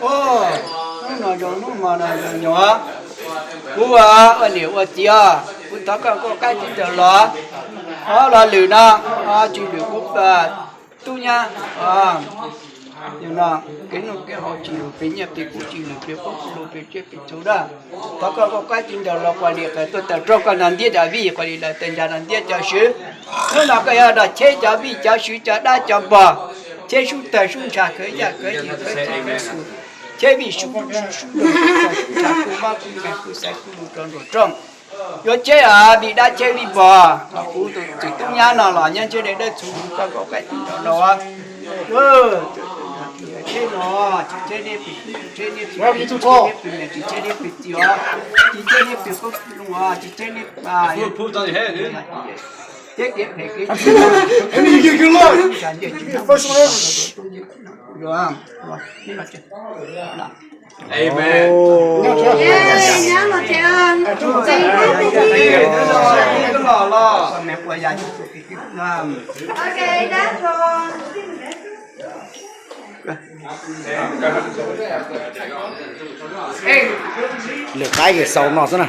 Hnub no zoo hnub hmo no zoo nyuam, kuv ua niam ua txiv os, kuv thov koj kauj qaib tij ntaug los, los lwm no, tsis lwm kuv tub nyab, kev noj kev haus tsis lwm, pes nyiaj pes kub tsis lwm, pes qoob pes loo pes tsiaj pes txhu dab. Thov koj kauj qaib tij ntaug los quas li qe tuaj tawm rooj koj nrog ntiab cov vij, quas li lawv tawg ntsa nrog ntiab cov swv. Hnub no koj yuav nrog cheb cov vij cov swv cov dab cov npog, cheb sub tawg sub ntsha khawv yaj khawv yim khawv txhij khawv xu, cheb vij sub sub sub ntsha kuj mob kuj nkeeg kuj xaiv kuj lug rau nruab rooj. Yuav cheb vij dab cheb vij npog, kuv tus txiv tub nyab no los nyob ntsib dej dawb txhuv, koj kauj qaib tij ntaug los. Cheb no, tsis cheb nej pem tub, tsis cheb nej pem txiv os, tsis cheb nej pem qoob pes loo os, tsis cheb nej, cheb kev phem kev tsis, Lwm qaib ces xaus no xwb na.